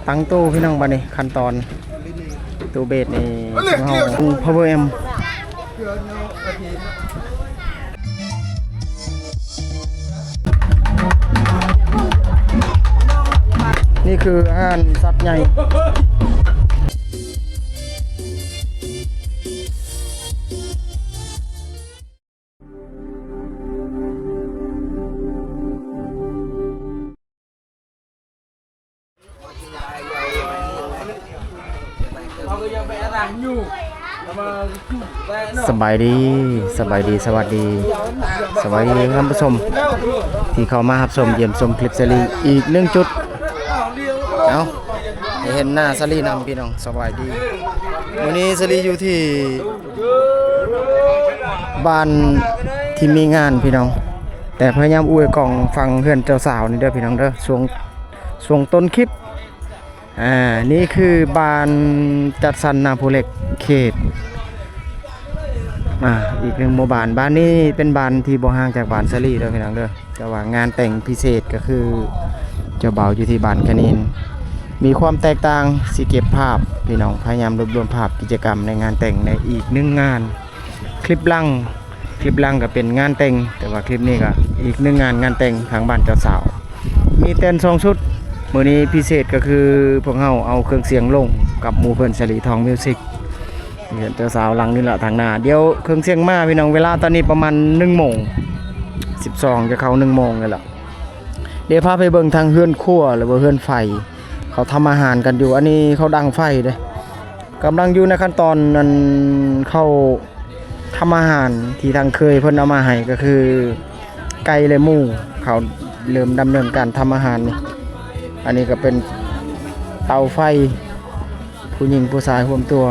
ຕັ້ງຕູ້ພີ່ນ້ອງ ບາດນີ້ຂັ້ນຕອນຕູ້ເບດນີ້ ຂອງເຮົາ Power Amp ນີ້ຄືອາຫານສັດໃຫຍ່. ສະບາຍດີ ສະບາຍດີ ສະຫວັດດີ ສະຫວັດດີທ່ານຜູ້ຊົມ ທີ່ເຂົ້າມາຮັບຊົມ ຢ້ຽມຊົມຄລິບສາລີອີກໜຶ່ງຈຸດ. ເອົ້າ ໃຫ້ເຫັນໜ້າສາລີນຳພີ່ນ້ອງ ສະບາຍດີ. ມື້ນີ້ສາລີຢູ່ທີ່ ບ້ານທີ່ມີງານພີ່ນ້ອງ ແຕ່ພະຍາຍາມອູ້ຍກ້ອງຝັ່ງເຮືອນເຈົ້າສາວນີ້ເດີພີ່ນ້ອງເດີ ຊ່ວງ ຊ່ວງຕົ້ນຄລິບ. ອ່າ ນີ້ຄືບ້ານຈັດສັນນາພູເຫຼັກ ເຂດ ອ່າ ອີກໜຶ່ງໝູ່ບ້ານ. ບ້ານນີ້ເປັນບ້ານທີ່ບໍ່ຫ່າງຈາກບ້ານສາລີເດີພີ່ນ້ອງເດີ. ແຕ່ວ່າງານແຕ່ງພິເສດກໍຄືເຈົ້າບ່າວຢູ່ທີ່ບ້ານຄະນິນ ມີຄວາມແຕກຕ່າງ. ຊິເກັບພາບພີ່ນ້ອງ ພະຍາຍາມລວບລວມພາບກິດຈະກຳໃນງານແຕ່ງໃນອີກໜຶ່ງງານ. ຄລິບຫຼັງ ຄລິບຫຼັງກໍເປັນງານແຕ່ງ ແຕ່ວ່າຄລິບນີ້ກໍອີກໜຶ່ງງານ ງານແຕ່ງທາງບ້ານເຈົ້າສາວ ມີແຕ່ນສອງຊຸດ. ມື້ນີ້ພິເສດກໍຄືພວກເຮົາເອົາເຄື່ອງສຽງລົງກັບໝູ່ເພື່ອນສາລີທອງມິວສິກ. ເຮືອນເຈົ້າສາວຫຼັງນີ້ລະທາງໜ້າ. ດຽວເຄື່ອງສຽງມາພີ່ນ້ອງ ເວລາຕອນນີ້ປະມານໜຶ່ງໂມງສິບສອງ ຈະເຂົ້າໜຶ່ງໂມງນີ້ລະ. ດຽວພາໄປເບິ່ງທາງເຮືອນຄົວ ຫຼືວ່າເຮືອນໄຟ ເຂົາທຳອາຫານກັນຢູ່. ອັນນີ້ເຂົາດັງໄຟເດ້ ກຳລັງຢູ່ໃນຂັ້ນຕອນອັນເຂົ້າ ທຳອາຫານທີ່ທາງເຄີຍເພິ່ນເອົາມາໃຫ້ ກໍຄືໄກ່ ແລະ ໝູ ເຂົາເລີ່ມດຳເນີນການທຳອາຫານນີ້. ອັນນີ້ກໍເປັນເຕົາໄຟ ຜູ້ຍິງຜູ້ຊາຍຮວມຕົວ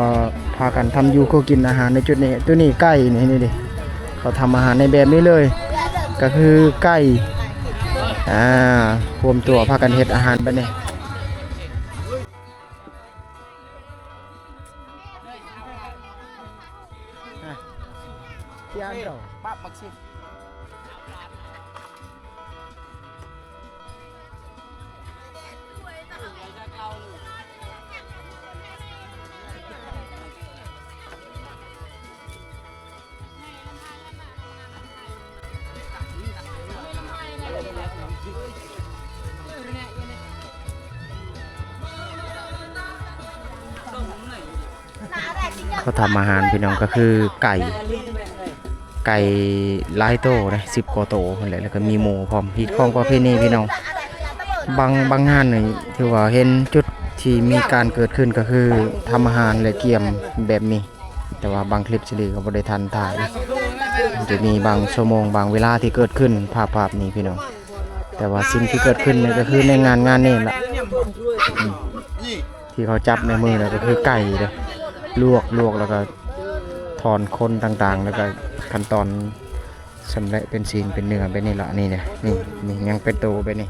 ພາກັນທຳຢູ່ຄົວກິນອາຫານໃນຈຸດນີ້. ໂຕນີ້ໄກ່ນີ້ ນີ້ເດ້ ເຂົາທຳອາຫານໃນແບບນີ້ເລີຍ ກໍຄືໄກ່ ອ່າ ຮວມຕົວພາກັນເຮັດອາຫານແບບນີ້. ເຂົາທຳອາຫານພີ່ນ້ອງ ກໍຄືໄກ່ ໄກ່ຫຼາຍໂຕເດ້ ສິບກວ່າໂຕພຸ້ນແຫຼະ ແລ້ວກໍມີໝູພ້ອມ ຮີດຄອງປະເພນີພີ່ນ້ອງ. ບາງ ບາງຮ້ານນີ້ຖືວ່າເຫັນຈຸດທີ່ມີການເກີດຂຶ້ນ ກໍຄືທຳອາຫານ ແລະ ກຽມແບບນີ້. ແຕ່ວ່າບາງຄລິບສາລີກໍບໍ່ໄດ້ທັນຖ່າຍ ຈະມີບາງຊົ່ວໂມງບາງເວລາທີ່ເກີດຂຶ້ນ ພາບ ພາບນີ້ພີ່ນ້ອງ. ແຕ່ວ່າສິ່ງທີ່ເກີດຂຶ້ນນີ້ກໍຄືໃນງານ ງານນີ້ລະ ອືມ ທີ່ເຂົາຈັບໃນມືນະກໍຄືໄກ່ເດ້ ລວກ ລວກ ແລ້ວກໍຖອນຂົນຕ່າງໆ ແລ້ວກໍຂັ້ນຕອນ ຊຳແຫຼະເປັນຊີ້ນເປັນເນື້ອແບບນີ້ລະ ນີ້ນະ ນີ້ ນີ້ຍັງເປັນໂຕແບບນີ້.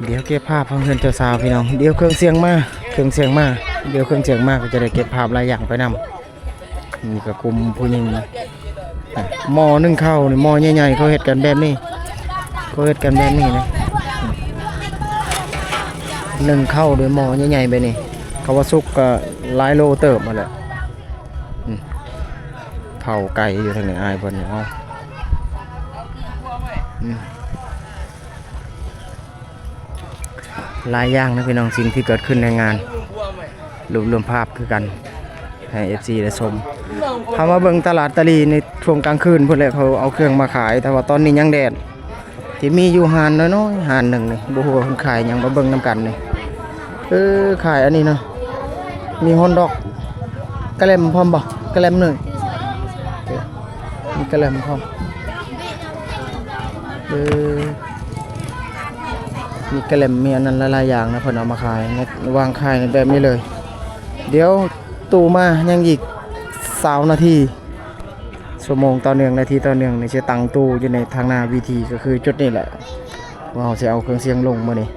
ດຽວເກັບພາບຂອງເຮືອນເຈົ້າສາວພີ່ນ້ອງ ດຽວເຄື່ອງສຽງມາ ເຄື່ອງສຽງມາ ດຽວເຄື່ອງສຽງມາກໍຈະໄດ້ເກັບພາບຫຼາຍຢ່າງໄປນຳ. ນີ້ກໍກຸ່ມຜູ້ຍິງ ໝໍ້ໜຶ້ງເຂົ້ານີ້ ໝໍ້ໃຫຍ່ໆ ເຂົາເຮັດກັນແບບນີ້ ເຂົາເຮັດກັນແບບນີ້ນະ ໜຶ້ງເຂົ້າດ້ວຍໝໍ້ໃຫຍ່ໆແບບນີ້ ເຂົາວ່າສຸກກໍຫຼາຍໂລເຕີບຫັ້ນແຫຼະ. ອືມ ເຜົາໄກ່ຢູ່ທາງນີ້ ອ້າຍເພິ່ນເອົາ ອືມ ຫຼາຍຢ່າງນະພີ່ນ້ອງ ສິ່ງທີ່ເກີດຂຶ້ນໃນງານ ລວບລວມພາບຄືກັນ ໃຫ້ເອັຟຊີໄດ້ຊົມ. ເຮົາມາເບິ່ງຕະຫຼາດຕາລີໃນຊ່ວງກາງຄືນພຸ້ນແຫຼະ ເຂົາເອົາເຄື່ອງມາຂາຍ ແຕ່ວ່າຕອນນີ້ຍັງແດດ. ທີ່ມີຢູ່ຮ້ານນ້ອຍໆ ຮ້ານໜຶ່ງນີ້ ບໍ່ຮູ້ວ່າເພິ່ນຂາຍຫຍັງ ມາເບິ່ງນຳກັນນີ້. ເອີ ຂາຍອັນນີ້ເນາະ ມີຮອນດອກ ກະແລັມພ້ອມບໍ່? ກະແລັມໜຶ່ງ ມີກະແລັມພ້ອມ. ເອີ ມີກະແລັມ ມີອັນນັ້ນຫຼາຍໆຢ່າງນະ ເພິ່ນເອົາມາຂາຍ ວາງຂາຍໃນແບບນີ້ເລີຍ. ດຽວຕູ້ມາ ຍັງອີກຊາວນາທີ ຊົ່ວໂມງຕໍ່ເນື່ອງ ນາທີຕໍ່ເນື່ອງນີ້ ຊິຕັ້ງຕູ້ຢູ່ໃນທາງໜ້າເວທີ ກໍຄືຈຸດນີ້ແຫຼະ ວ່າເຮົາຊິເອົາເຄື່ອງສຽງລົງມື້ນີ້.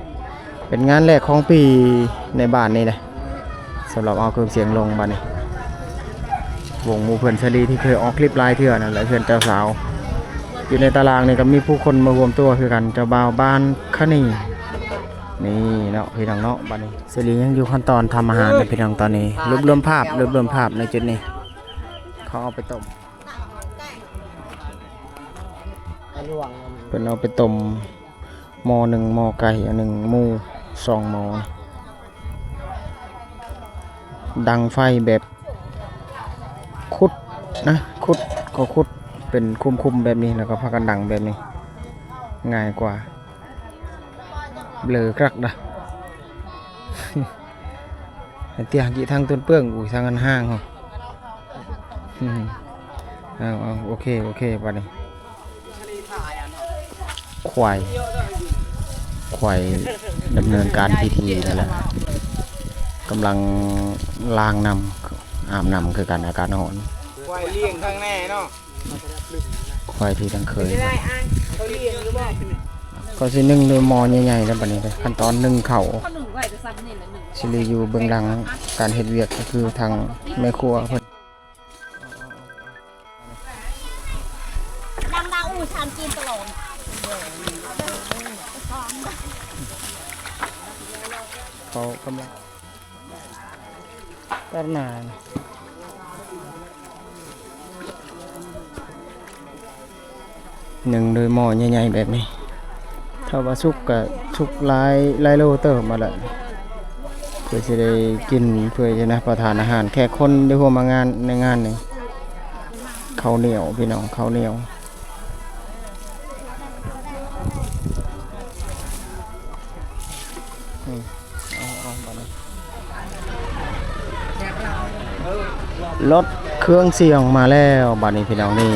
ເປັນງານແລກຂອງປີໃນບ້ານນີ້ນະ ສຳລັບເອົາເຄື່ອງສຽງລົງບາດນີ້. ວົງໝູ່ເພື່ອນສາລີທີ່ເຄີຍອອກຄລິບຫຼາຍເທື່ອນັ້ນແຫຼະ ເຮືອນເຈົ້າສາວ. ຢູ່ໃນຕາລາງນີ້ກໍມີຜູ້ຄົນມາຮວມຕົວຄືກັນ ເຈົ້າບ່າວບ້ານຄະນີ ນີ້ເນາະ ພີ່ນ້ອງເນາະ. ບັດນີ້ສາລີຍັງຢູ່ຂັ້ນຕອນທຳອາຫານເດີພີ່ນ້ອງ. ຕອນນີ້ລວບລວມພາບ ລວບລວມພາບໃນຈຸດນີ້ ເຂົາເອົາໄປຕົ້ມ ເພິ່ນເອົາໄປຕົ້ມ ໝໍ້ໜຶ່ງ ໝໍ້ໄກ່ອັນໜຶ່ງ ໝູສອງໝໍ້ ດັງໄຟແບບຂຸດນະ ຂຸດ ກໍຂຸດເປັນຂຸມໆແບບນີ້ ແລ້ວກໍພາກັນດັງແບບນີ້ ງ່າຍກວ່າ ເບລີຄັກນະ. ໃຫ້ຕຽງກີທາງຕົ້ນເປືອງ ອຸຍ ທາງອັນຫ່າງເຮົາ ອືມ ເອົາ ເອົາ ໂອເຄ ໂອເຄ ບັດນີ້ ຄວາຍ ຄວາຍດຳເນີນການພິທີນັ້ນແຫຼະ ກຳລັງລ້າງນ້ຳ ອາບນ້ຳຄືກັນ ອາກາດຮ້ອນ ຄວາຍລ້ຽງຂ້າງແນ່ເນາະ. ຄວາຍທີ່ທັງເຄີຍ ເຂົາຊິໜຶ້ງດ້ວຍໝໍ້ໃຫຍ່ໆ ແລ້ວບັດນີ້ເດີ ຂັ້ນຕອນໜຶ້ງເຂົ້າ. ສາລີຢູ່ເບື້ອງຫຼັງການເຮັດວຽກ ກໍຄືທາງແມ່ຄົວເພິ່ນ ເຂົາກຳລັງ ຕັດໜ້າ ໜຶ້ງໂດຍໝໍ້ໃຫຍ່ໆແບບນີ້ ຖ້າວ່າສຸກກະສຸກຫຼາຍ ຫຼາຍໂລເຕີບມາແລ້ວ ເພື່ອຊິໄດ້ກິນ ເພື່ອຈະນະປະທານອາຫານແຂກຄົນທີ່ຮ່ວມມາງານໃນງານນີ້. ເຂົ້າໜຽວພີ່ນ້ອງ ເຂົ້າໜຽວ ອືມ. ເອົາ ເອົາ ບັດນີ້ລົດເຄື່ອງສຽງມາແລ້ວ ບັດນີ້ພີ່ນ້ອງນີ້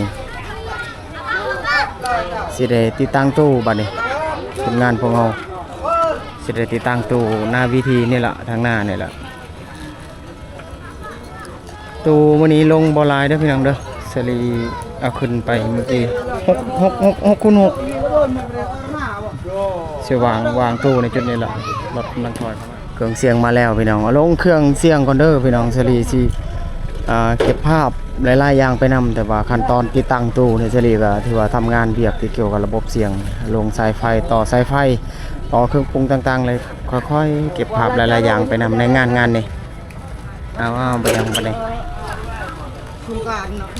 ຊິໄດ້ຕິດຕັ້ງຕູ້ ບັດນີ້ທີມງານພວກເຮົາຊິໄດ້ຕິດຕັ້ງຕູ້ໜ້າເວທີນີ້ລະ ທາງໜ້ານີ້ລະ. ຕູ້ມື້ນີ້ລົງບໍ່ຫຼາຍເດີພີ່ນ້ອງເດີ ສາລີເອົາຂຶ້ນໄປມື້ກີ້ ຫົກ ຫົກ ຫົກ ຫົກຄູນຫົກ ຊິວາງ ວາງຕູ້ໃນຈຸດນີ້ລະ ລົດກຳລັງຖອຍເຂົ້າມາ. ເຄື່ອງສຽງມາແລ້ວພີ່ນ້ອງ ເອົາລົງເຄື່ອງສຽງກ່ອນເດີພີ່ນ້ອງ ສາລີຊິ ອ່າ ເກັບພາບຫຼາຍໆຢ່າງໄປນຳ ແຕ່ວ່າຂັ້ນຕອນຕິດຕັ້ງຕູ້ນີ້ ສາລີກໍຖືວ່າທຳງານວຽກທີ່ກ່ຽວກັບລະບົບສຽງ ລົງສາຍໄຟ ຕໍ່ສາຍໄຟ ຕໍ່ເຄື່ອງປຸງຕ່າງໆ ແລ້ວຄ່ອຍໆເກັບພາບຫຼາຍໆຢ່າງໄປນຳໃນງານ ງານນີ້. ເອົາ ເອົາ ໄປຍັງ ໄປນີ້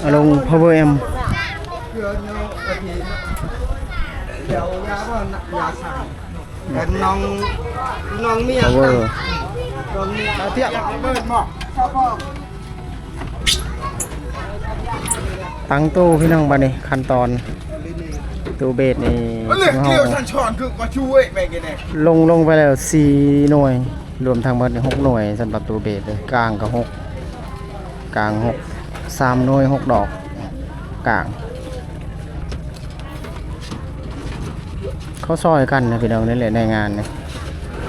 ເອົາລົງພາວເວີແອັມ ເອົາ ນ້ອງ ນ້ອງເມຍ ພາວເວີ ນ້ອງເມຍ ຕຽບ ຕັ້ງຕູ້ພີ່ນ້ອງ ບັດນີ້ຂັ້ນຕອນຕູ້ເບດນີ້ ເອົາ ລົງ ລົງໄປແລ້ວສີ່ໜ່ວຍ. ລວມທັງໝົດນີ້ຫົກໜ່ວຍ ສຳລັບຕູ້ເບດເດີ ກາງກໍຫົກ ກາງຫົກ ສາມໜ່ວຍ ຫົກດອກ ກາງ ເຂົາຊ່ອຍກັນນະພີ່ນ້ອງ ນີ້ແຫຼະໃນງານນີ້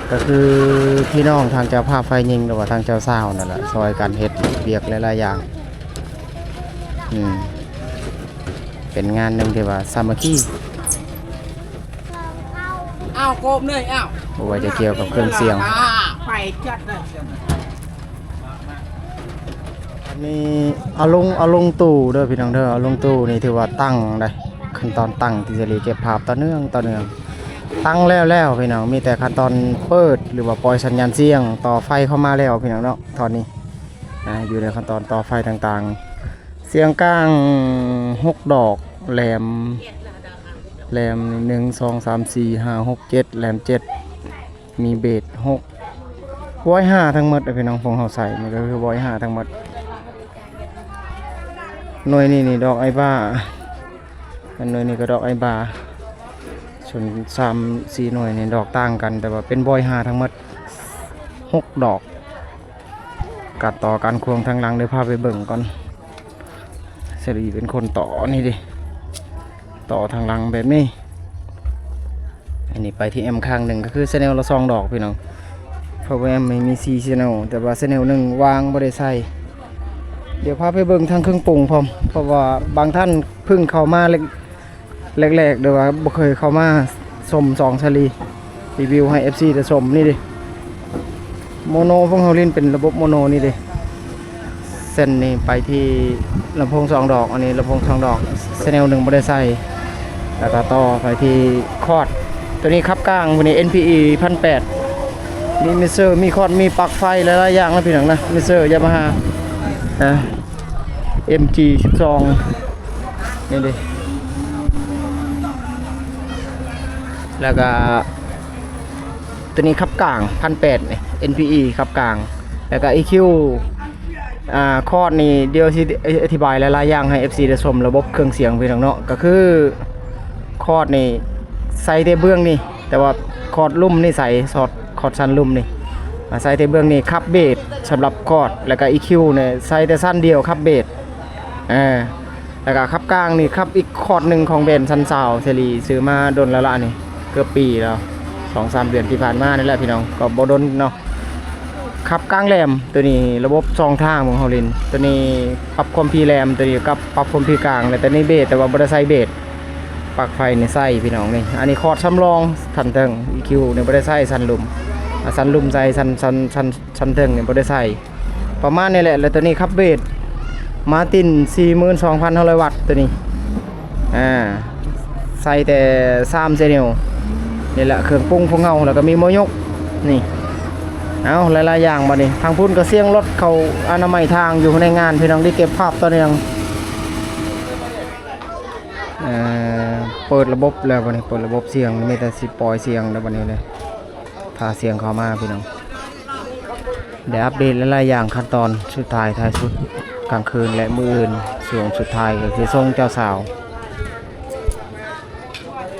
ກໍຄືພີ່ນ້ອງທາງເຈົ້າພາບຝ່າຍຍິງ ຫຼືວ່າທາງເຈົ້າສາວນັ້ນແຫຼະ ຊ່ອຍກັນເຮັດວຽກຫຼາຍໆຢ່າງ ອືມ ເປັນງານໜຶ່ງທີ່ວ່າສາມັກຄີ ອ້າວ ໂກບເລີຍ ອ້າວ ບໍ່ວ່າຈະກ່ຽວກັບເຄື່ອງສຽງ ໄປຈັດເລີຍ ອັນນີ້ເອົາລົງ ເອົາລົງຕູ້ເດີພີ່ນ້ອງເດີ ເອົາລົງຕູ້ນີ້ຖືວ່າຕັ້ງໄດ໋ ຂັ້ນຕອນຕັ້ງທີ່ສາລີເກັບພາບຕໍ່ເນື່ອງ ຕໍ່ເນື່ອງ ຕັ້ງແລ້ວໆພີ່ນ້ອງ ມີແຕ່ຂັ້ນຕອນເປີດ ຫຼືວ່າປ່ອຍສັນຍານສຽງ ຕໍ່ໄຟເຂົ້າມາແລ້ວພີ່ນ້ອງເນາະ ຕອນນີ້ ອ່າ ຢູ່ໃນຂັ້ນຕອນຕໍ່ໄຟຕ່າງໆ ສຽງກາງຫົກດອກ ແຫຼມ ແຫຼມໜຶ່ງ ສອງ ສາມ ສີ່ ຫ້າ ຫົກ ເຈັດ ແຫຼມເຈັດ ມີເບສຫົກ ວອຍຫ້າທັງໝົດ ພີ່ນ້ອງ ພວກເຮົາໃສ່ນີ້ກໍຄືວອຍຫ້າທັງໝົດ ໜ່ວຍນີ້ນີ້ດອກໄອບາ ອັນໜ່ວຍນີ້ກໍດອກໄອບາ ສ່ວນສາມສີ່ໜ່ວຍນີ້ດອກຕ່າງກັນ ແຕ່ວ່າເປັນວອຍຫ້າທັງໝົດຫົກດອກ. ການຕໍ່ການຄວງທາງຫຼັງ ດຽວພາໄປເບິ່ງກ່ອນ ສາລີເປັນຄົນຕໍ່ນີ້ເດ້ ຕໍ່ທາງຫຼັງແບບນີ້ ອັນນີ້ໄປທີ່ແອັມຂ້າງໜຶ່ງ ກໍຄືແຊນແນວລະສອງດອກພີ່ນ້ອງ ເພາະວ່າແອັມມີສີ່ແຊນແນວ ແຕ່ວ່າແຊນແນວໜຶ່ງວາງບໍ່ໄດ້ໃສ່ ດຽວພາໄປເບິ່ງທາງເຄື່ອງປຸງພ້ອມ ເພາະວ່າບາງທ່ານເພິ່ງເຂົ້າມາເລັກ ແລກໆ ຫຼືວ່າບໍ່ເຄີຍເຂົ້າມາຊົມຊ່ອງສາລີ ຣີວິວໃຫ້ເອັຟຊີໄດ້ຊົມ ນີ້ເດ້ ໂມໂນ ພວກເຮົາຫຼິ້ນເປັນລະບົບໂມໂນນີ້ເດ້ ເສັ້ນນີ້ໄປທີ່ລຳໂພງສອງດອກ ອັນນີ້ລຳໂພງສອງດອກ ແຊນແນວໜຶ່ງບໍ່ໄດ້ໃສ່ ແລ້ວກໍຕໍ່ໄປທີ່ຄອດ ຕົວນີ້ຂັບກາງ ຕົວນີ້ ເອັນພີອີ ພັນແປດ ມີມິກເຊີ ມີຄອດ ມີປລັກໄຟ ຫຼາຍໆຢ່າງນະພີ່ນ້ອງນະ ມິກເຊີ ຢາມາຮາ ອ່າ ເອັມຈີ ສິບສອງ ນີ້ເດ້ ແລ້ວກໍ ຕົວນີ້ຂັບກາງ ພັນແປດ ນີ້ ເອັນພີອີ ຂັບກາງ ແລ້ວກໍ ອີຄິວ ອ່າ ຄອດນີ້ ດຽວຊິອະທິບາຍຫຼາຍໆຢ່າງໃຫ້ເອັຟຊີໄດ້ຊົມ ລະບົບເຄື່ອງສຽງພີ່ນ້ອງເນາະ ກໍຄືຄອດນີ້ໃສ່ແຕ່ເບື້ອງນີ້ ແຕ່ວ່າຄອດລຸ່ມນີ້ໃສ່ ຄອດຊັ້ນລຸ່ມນີ້ ອ່າ ໃສ່ແຕ່ເບື້ອງນີ້ ຂັບເບສສຳລັບຄອດ ແລ້ວກໍ ອີຄິວ ນີ້ໃສ່ແຕ່ຊັ້ນດຽວ ຂັບເບສ ເອີ ແລ້ວກໍຂັບກາງນີ້ ຂັບອີກຄອດໜຶ່ງຂອງແບຣນຊັນຊາວ ເສລີ ຊື້ມາດົນແລ້ວລະ ອັນນີ້ເກືອບປີແລ້ວ ສອງສາມເດືອນທີ່ຜ່ານມານີ້ແຫຼະພີ່ນ້ອງ ກໍບໍ່ດົນເນາະ. ຂັບກາງແຫຼມ ຕົວນີ້ລະບົບສອງທາງຂອງເຮົາຫຼິ້ນ ຕົວນີ້ປັບຄວາມຖີ່ແຫຼມ ຕົວນີ້ກັບປັບຄວາມຖີ່ກາງ ແລະ ຕົວນີ້ເບສ ແຕ່ວ່າບໍ່ໄດ້ໃສ່ເບສ ປລັກໄຟນີ້ໃສ່ພີ່ນ້ອງນີ້ ອັນນີ້ຄອດສຳລອງຊັ້ນເທິງ ອີຄິວ ນີ້ບໍ່ໄດ້ໃສ່ຊັ້ນລຸ່ມ ອ່າ ຊັ້ນລຸ່ມໃສ່ ຊັ້ນ ຊັ້ນ ຊັ້ນ ຊັ້ນເທິງນີ້ບໍ່ໄດ້ໃສ່ ປະມານນີ້ແຫຼະ ແລ້ວຕົວນີ້ຂັບເບສ ມາຕິນ ສີ່ໝື່ນສອງພັນຫ້າຮ້ອຍວັດ ຕົວນີ້ ອ່າ ໃສ່ແຕ່ສາມແຊນແນວ ນີ້ແຫຼະເຄື່ອງປຸງຂອງເຮົາ ແລ້ວກໍມີໝໍຍົກ ນີ້ ເອົາ ຫຼາຍໆຢ່າງບັດນີ້ ທາງພຸ້ນກໍສຽງລົດເຂົາອະນາໄມທາງຢູ່ໃນງານ ພີ່ນ້ອງໄດ້ເກັບພາບຕໍ່ເນື່ອງ ເອີ ເປີດລະບົບແລ້ວບັດນີ້ ເປີດລະບົບສຽງ ມີແຕ່ຊິປ່ອຍສຽງແລ້ວບັດນີ້ເດ້ ຖ້າສຽງເຂົ້າມາພີ່ນ້ອງ ໄດ້ອັບເດດຫຼາຍໆຢ່າງ ຂັ້ນຕອນສຸດທ້າຍທ້າຍສຸດ ກາງຄືນ ແລະ ມື້ອື່ນຊ່ວງສຸດທ້າຍກໍຄືສົ່ງເຈົ້າສາວ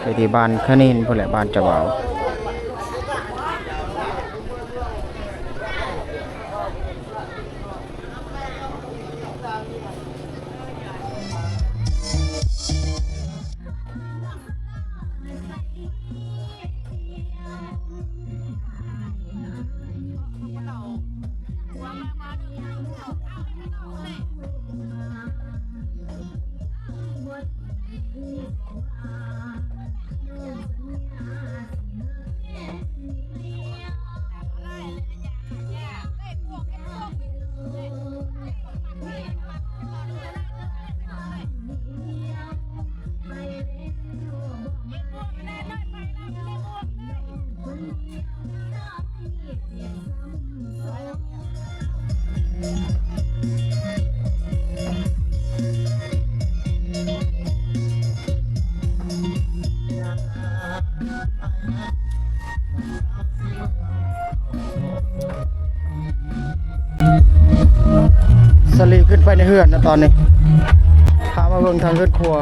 ໄປທີ່ບ້ານຂະນິນພຸ້ນແຫຼະ ບ້ານເຈົ້າບ່າວ. ສາລີຂຶ້ນໄປໃນເຮືອນນະຕອນນີ້ ພາມາເບິ່ງທາງເຮືອນຄົວ.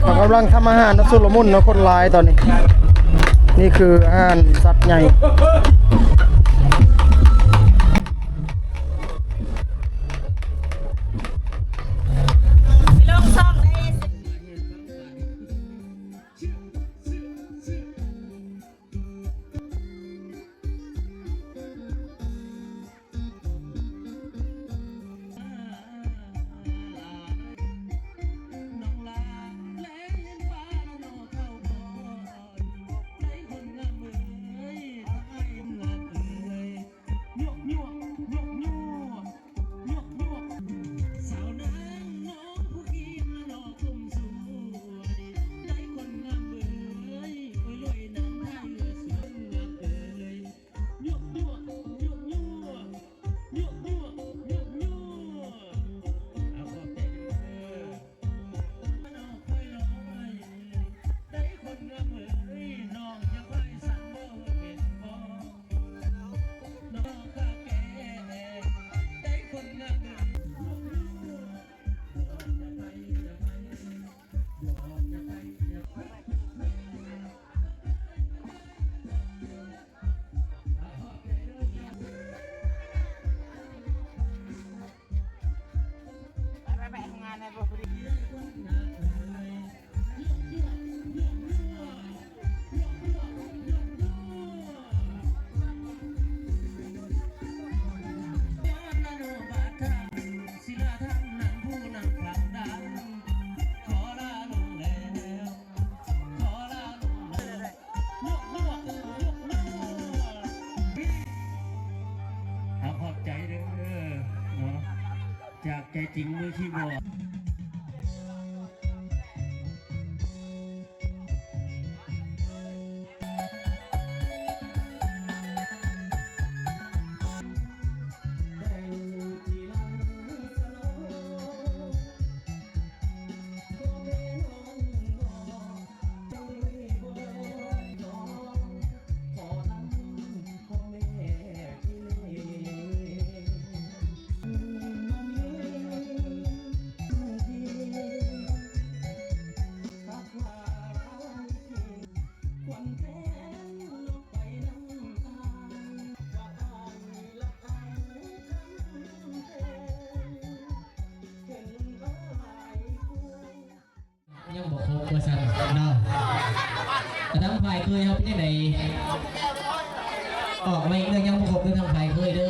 ເຮົາກຳລັງທຳອາຫານນະ ຊຸນລະມຸນເນາະ ຄົນຫຼາຍຕອນນີ້. ນີ້ຄືອາຫານສັດໃຫຍ່. ແທ້ຈິງມືຄີບອດ. ຍັງບໍ່ຄົບວ່າຊັ້ນເນາະ. ແຕ່ທາງຝ່າຍເຄີຍເຮົາເປັນຈັ່ງໃດ? ອອກມາອີກເລື່ອງ ຍັງບໍ່ຄົບເລື່ອງທາງຝ່າຍເຄີຍເດີ.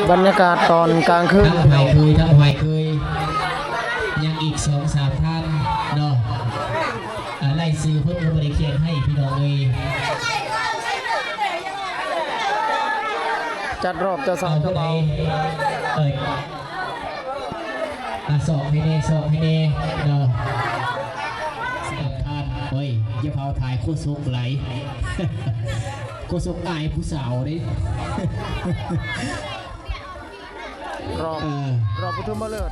ບັນຍາກາດຕອນກາງຄືນ ທາງຝ່າຍເຄີຍ ທາງຝ່າຍເຄີຍ ຍັງອີກສອງສາມທ່ານເນາະ. ອາ ລາຍຊື່ເພິ່ນກໍບໍ່ໄດ້ຂຽນໃຫ້ພີ່ນ້ອງເອີຍ. ຈັດຮອບເຈົ້າສາວເຈົ້າບ່າວ ເອີຍ. ອາ ສອກໃຫ້ແດ່ ສອກໃຫ້ແດ່ເນາະ. ສຳຄັນ ໂອ້ຍ ຢ່າພາວຖ່າຍໂຄສົກຫຼາຍ ໂຄສົກອາຍຜູ້ສາວເດ້. ຮອບ ເອີ ຮອບປະຖົມມະເລີດ.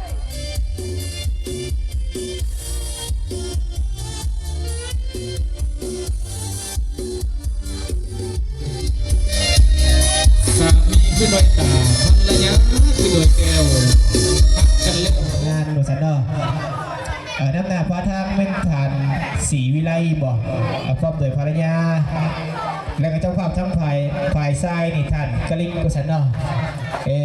ສາມີຄືດອຍຕາ ພັນລະຍາຄືດອຍແກ້ວ ຮັກກັນແລ້ວ ງານວ່າຊັ້ນເນາະ. ເອີ ນຳໜ້າພາທາງແມ່ນທ່ານ ສີວິໄລບໍ? ເອີ ພ້ອມດ້ວຍພັນລະຍາ ແລ້ວກໍເຈົ້າພາບທາງຝ່າຍ ຝ່າຍຊາຍນີ້ ທ່ານກະລິກວ່າຊັ້ນເນາະ. ເອີ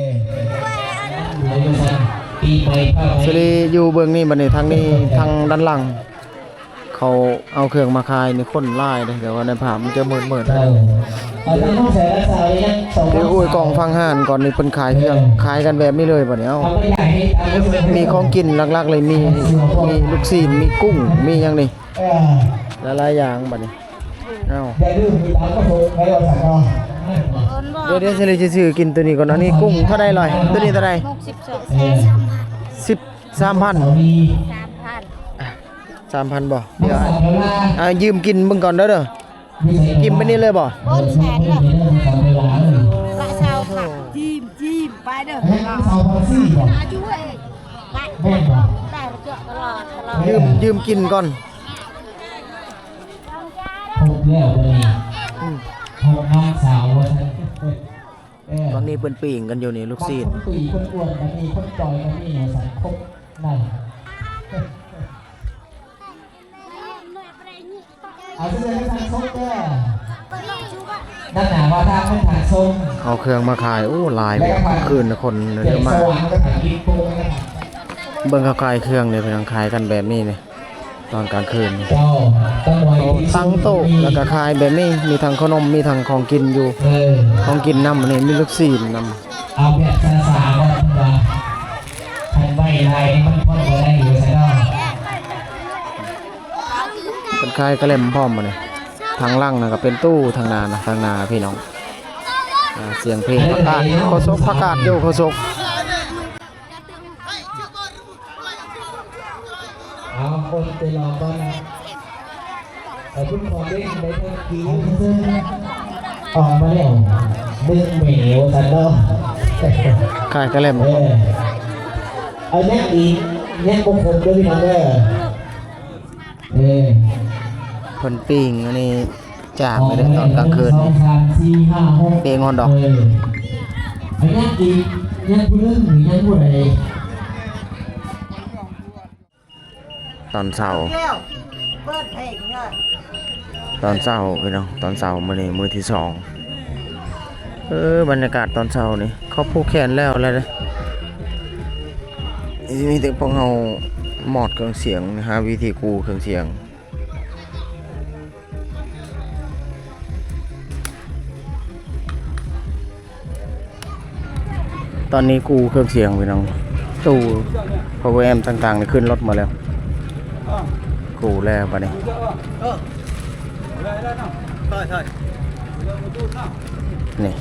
ສະລີຢູ່ເບື້ອງນີ້ ບັດນີ້ທາງນີ້ ທາງດ້ານຫຼັງ ເຂົາເອົາເຄື່ອງມາຂາຍນີ້ ຄົນຫຼາຍເດ້ ແຕ່ວ່າໃນພາບມັນຈະມືດໆ. ເອີ ເອີ ໂອ້ຍ ກອງຝັ່ງຮ້ານກ່ອນນີ້ ເພິ່ນຂາຍເຄື່ອງ ເອີ ຂາຍກັນແບບນີ້ເລີຍບັດນີ້. ເອົ້າ ເອົາໄປຂາຍໃຫ້ຕາມ ມີຂອງກິນຫຼັກໆເລີຍ ມີ ມີລູກຊີ້ນ ມີກຸ້ງ ມີຫຍັງນີ້ ເອີ ຫຼາຍໆຢ່າງບັດນີ້. ເອົ້າ ຢ່າລືມມີຕາມປະສົງໄວ້ວ່າຊັ້ນເນາະ. ດຽວໆ ສະລີຊິຊື້ກິນໂຕນີ້ກ່ອນ. ອັນນີ້ກຸ້ງເທົ່າໃດລອຍ? ໂຕນີ້ເທົ່າໃດ? ຫົກສິບສອງ ສາມພັນ ສາມພັນ ສາມພັນບໍ່? ດຽວ ອ່າ ຢືມກິນເບິ່ງກ່ອນເດີ ເດີ. ກິນໄປນີ້ເລີຍບໍ່? ໂອນແສນເນາະ ລະຊາວພັນ ຈີມ ຈີມ ໄປເດີ. ແມ່ນບໍ່? ແມ່ນບໍ່? ຢືມ ຢືມກິນກ່ອນ. ຄົບແລ້ວບັດນີ້ ອືມ ຄົບນ້ອງສາວວ່າຊັ້ນ. ເອີ ຕອນນີ້ເພິ່ນປີ້ງກັນຢູ່ນີ້ ລູກຊີ້ນ ບັກຄົນຕຸ້ຍຄົນອ້ວນກໍມີ ຄົນຈ່ອຍກໍມີ ວ່າຊັ້ນ ຄົບນັ້ນ. ເອົາເຊີນທາງສົກເດີ ດ້ານໜ້າວ່າທາງເປັນທາງສົກ ເອົາເຄື່ອງມາຂາຍ. ໂອ້ ຫຼາຍເດ້ ຄືນຄົນເດີມາ ເບິ່ງເຂົາຂາຍເຄື່ອງເດ້ ເພິ່ນຂາຍກັນແບບນີ້ເດ້. ຕອນກາງຄືນ ເຈົ້າ ໂອ້ ຕັ້ງໂຕະ ແລ້ວກໍຂາຍແບບນີ້ ມີທັງເຂົ້າໜົມ ມີທັງຂອງກິນຢູ່ ເອີ ຂອງກິນນຳ ອັນນີ້ມີລູກຊີ້ນນຳ. ເອົາແບບຊ້າໆກ່ອນ ເພິ່ນວ່າ ຄັນໄວຫຼາຍມັນຜ່ອນບໍ່ໄດ້ ວ່າຊັ້ນເນາະ. ເພິ່ນຂາຍກະແລັມພ້ອມ ອັນນີ້ ທາງຫຼັງນັ້ນກໍເປັນຕູ້ ທາງໜ້ານະ ທາງໜ້າ ພີ່ນ້ອງ. ອ່າ ສຽງເພງ ປະກາດ ໂຄສົກປະກາດຢູ່ ໂຄສົກ. ເອົາຄົນໄປລອງກ່ອນນະ ເອົາ ຄຸນຂອງເຫຼັ້ນໄດ້ທັງປີ ອອກມາແລ້ວ ເບິ່ງແມວຊັ້ນເນາະ. ຂາຍກະແລັມ ເອີ ເອົາ ຍັງອີກ ຍັງບໍ່ຄົບເດີພີ່ນ້ອງເດີ. ເອີ ເພິ່ນປີ້ງອັນນີ້ຈາກນີ້ເດ້ ຕອນກາງຄືນ ສອງ ສາມ ສີ່ ຫ້າ ຫົກ ປີ້ງຮອດດອກ. ເອີ ຍັງອີກ ຍັງຜູ້ໜຶ່ງ ຍັງຜູ້ໃດ? ຕອນເຊົ້າ ເປີດເພງເລີຍ ຕອນເຊົ້າພີ່ນ້ອງ ຕອນເຊົ້າມື້ນີ້ມື້ທີສອງ. ເອີ ບັນຍາກາດຕອນເຊົ້ານີ້ ເຂົາຜູກແຂນແລ້ວແຫຼະເດ້. ມີແຕ່ພວກເຮົາມອດເຄື່ອງສຽງ ຫາວິທີກູ້ເຄື່ອງສຽງ. ຕອນນີ້ກູ້ເຄື່ອງສຽງພີ່ນ້ອງ ຕູ້ ພາວເວີແອັມຕ່າງໆນີ້ຂຶ້ນລົດໝົດແລ້ວ ກູ້ແລ້ວບັດນີ້ ນີ້.